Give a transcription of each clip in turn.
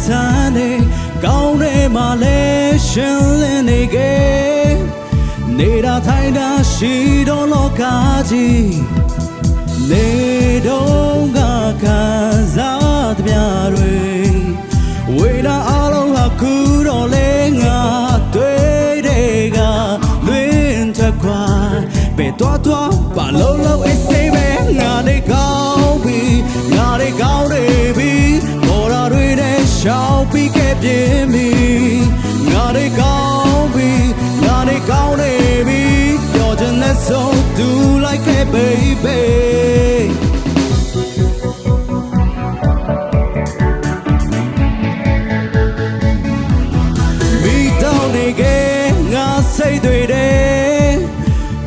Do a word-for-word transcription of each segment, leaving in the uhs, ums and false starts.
ဆန်းနေကောင်းထဲမှာလဲရှင်းလင်းနေခဲ့နေတာထိုင်တာရှိတော့လောကကြီးနေတော့ကခံစားသမျှတွေဝေဒနာအလုံးဟာခုတော့လဲငါတွေ့တဲ့ကလွင်ထွက်ခွာပဲတွားတွားပါလုံးလုံးအစိမ်းပဲငါနေကောင်းပြီငါနေကောင်းနေပြီပေါ်တာတွေနဲ့ရှောင်ပြီးခဲ့ပြင်းပြီငါနေကောင်းပြီငါနေကောင်းနေပြီပြောချင်တဲ့ဆုံးသူလိုက်ခဲ့ baby မိတောင်းနေခဲ့ငါစိတ်တွေတဲ့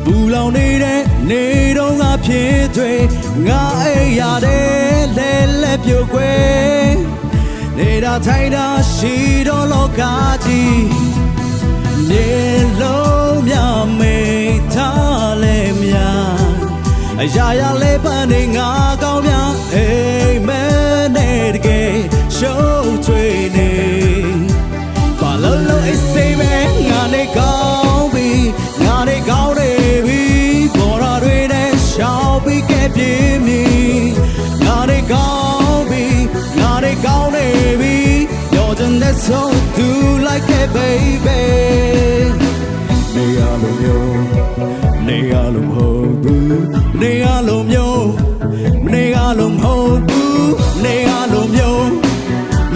ပူလောင်နေတဲ့နေတော့ငါဖြစ်တွေငါအိပ်ရတဲ့လဲလဲပြိုကွဲနေတာထိုင်တာရှိတော့လောကကြီးမျက်လုံးများမိတ်ထားလဲများအရာရာလဲပန်းနေငါကောင်းများအိမ်မက်နဲ့တကယ်ရှုပ်ထွေးနေဘာလို့လို့အစိမ်းပဲငါနေကောင်းပြီငါနေကောင်းနေပြီပေါ်တာတွေနဲ့ရှောင်ပြီးခဲ့ပြင်းပြီငါနေကောင်းပြီငါနေကောင်းနေပြီပြောချင်တဲ့ဆုံးသူလိုက်ခဲ့ baby နေရလို့မျိုးနေရလို့မဟုတ်ဘူးနေရလို့မျိုးနေရလို့မဟုတ်ဘူးနေရလို့မျိုး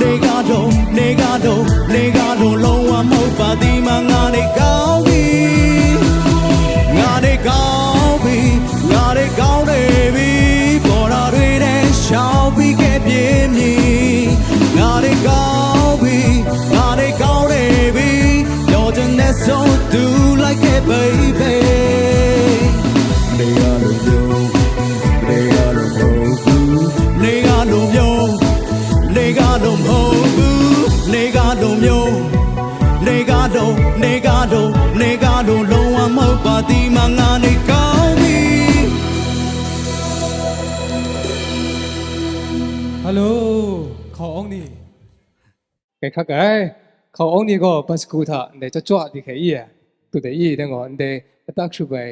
နေကတော့နေကတော့နေကတော့လုံးဝမဟုတ်ပါသေးမှငါနေကောင်းပြီငါနေကောင်းပြီငါနေကောင်းနေပြီပေါ်တာတွေနဲ့ရှောင်ပြီးခဲ့ပြင်းပြီငါနေကောင်းပြီငါနေကောင်းနေပြီပြောချင်တဲ့ဆုံးသူလိုက်ခဲ့ baby နေရလို့မျိုးနေရလို့မဟုတ်ဘူးနေရလို့မျိုးနေရလို့မဟုတ်ဘူးနေရလို့မျိုးနေရလို့နေရလို့နေရလို့လုံးဝမဟုတ်ပါသေးမှငါနေကောင်းပြီ Hello ခေါင်းအောင်နေကဲခက်ကြိုင်ခေါင်းအောင်နေကဘတ်စကူထက်နဲ့ကြွကြွဒီခဲအေးတူတယ်အေးတဲ့ငေါ်တဲ့အတခရုပ်ပဲ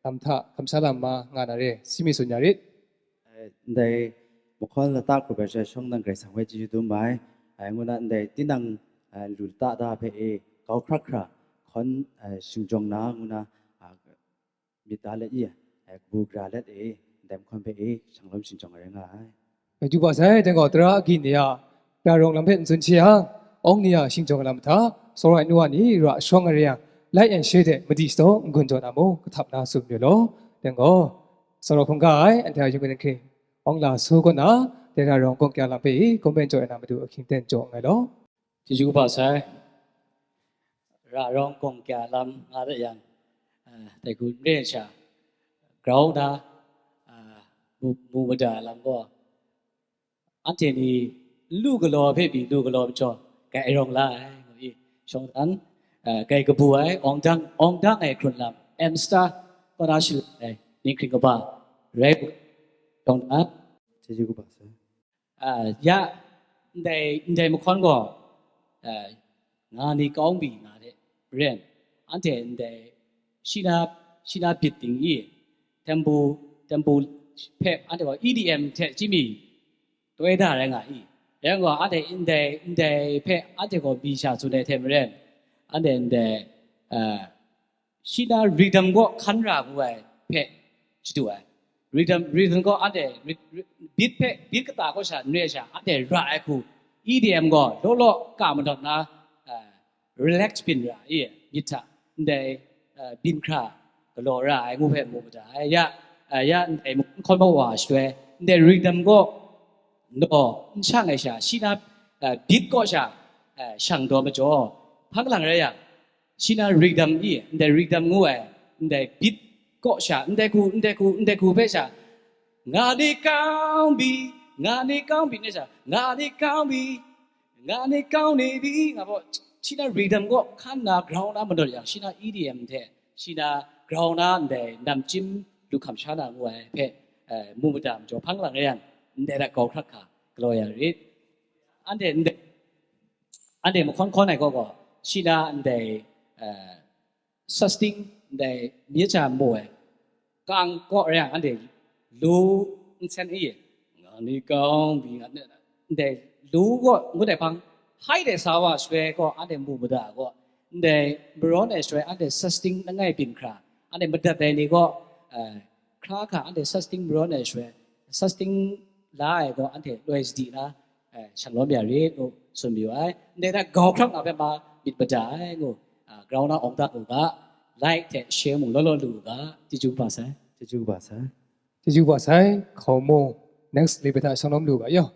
အမ်ထက်ခမ်ဆာလမ်မငါနာရဲစီမီဆိုညာရစ် Ndai mahkawn lata hkrup ai sha shawng nang Karai Kasang hpe chyeju dum ai. Ngu na ndai tinang lu lata da hpe e kau hkra hkra hkawn shingjawng na ngu na myit da let i, kabu gara let e ndai mahkawn hpe e shanglawm shingjawng ai rai nga ai. Yu ba sai, dai gaw tara agyi ni a ra rawng lam hpe n tsun hte yang, awng ni a shingjawng ai lam hta, tsawra ai nu wa ni ra shawng ai rai yang, like and share de madi shadaw n-gun jaw na mu, kahtap na tsun mayu law. Dai gaw, Tsawra hkungga ai, anhte a yawng hkring awng la su kaw na, dai ra rawng gawng kya lam hpe i, comment jaw ai na matu ahkying ten jaw nngai law. Chyeju kaba sai, ra rawng gawng kya lam nga dat yang, dai hku n re ai sha, grau na, mu mada ai lam gaw, anhte ni n lu galaw hpe pyi lu galaw majaw, grai rawng la ai, ngu i, shawng dan, grai kabu ai, awng dang, awng dang ai hkrun lam, Amstar kaw na shaloi ai, ninghkring kaba, rai u, shawng dan, chyeju kaba sai, ya, ndai, ndai mahkawn gaw, nga ni kau n byi nga hte maren, anhte ndai, shi na, shi na bit ting i, tempu, tempu hpe anhte gaw E D M hte chyinmi, toi da rai nga i? Rai yang gaw, anhte ndai, ndai hpe anhte gaw mi sha tsun ai hte maren, anhte ndai, shi na rhythm kaw hkan ra ngu ai hpe shadu ai. Rhythm, rhythm kaw anhte, beat hpe, beat kata kaw sha n re ai sha, anhte ra ai hku, E D M gaw law law ka madawt na, relax byin ra i, myit hta ndai byin hkra galaw ra ai ngu hpe mu mada ai. Ya, ya ndai mahkawn mawa shaloi, ndai rhythm kaw naw n shang ai sha, shi na beat kaw sha shang daw majaw, hpang lang rai yang, shi na rhythm i, ndai rhythm ngu ai, ndai beat kaw sha, ndai hku, ndai hku, ndai hku hpe sha, nga ni kau n byi, nga ni kau n byi, ngai sha, nga ni kau n byi, nga ni kau n byi, nga gaw, shi na rhythm kaw hkan nna grau na madawt yang, shi na E D M hte, shi na grau na ndai namchyim lu hkam sha na ngu ai hpe, mu mada majaw, hpang lang rai yang, ndai hta grau hkra hkra galaw ya rit. Anhte ndai Anhte mahkawn hkawn ai gaw gaw, shi na ndai, uh, sasting, ndai myit ja mu ai, kang kaw rai yang anhte lu n sen i, nga ni kang bi nga, ndai lu gaw ngut ai hpang, hai de sa wa shaloi gaw anhte mu mada gaw, ndai marawn ai shaloi anhte sasting langai byin hkra, anhte madat ai ni gaw, uh, hkra hkra anhte sasting marawn ai shaloi, sasting la ai gaw anhte loi sadi la, eh, shanglawm ya rit ngu tsun mayu ai. Ndai hta gau hkrap nga hpe ma myit mada ai ngu, ah, grau na awng dat u ga, like hte share mung law law lu u ga, chyeju kaba sai. Chyeju kaba sai. Chyeju kaba sai, hkau mu. Next li hpe hta shanglawm lu u ga, yaw.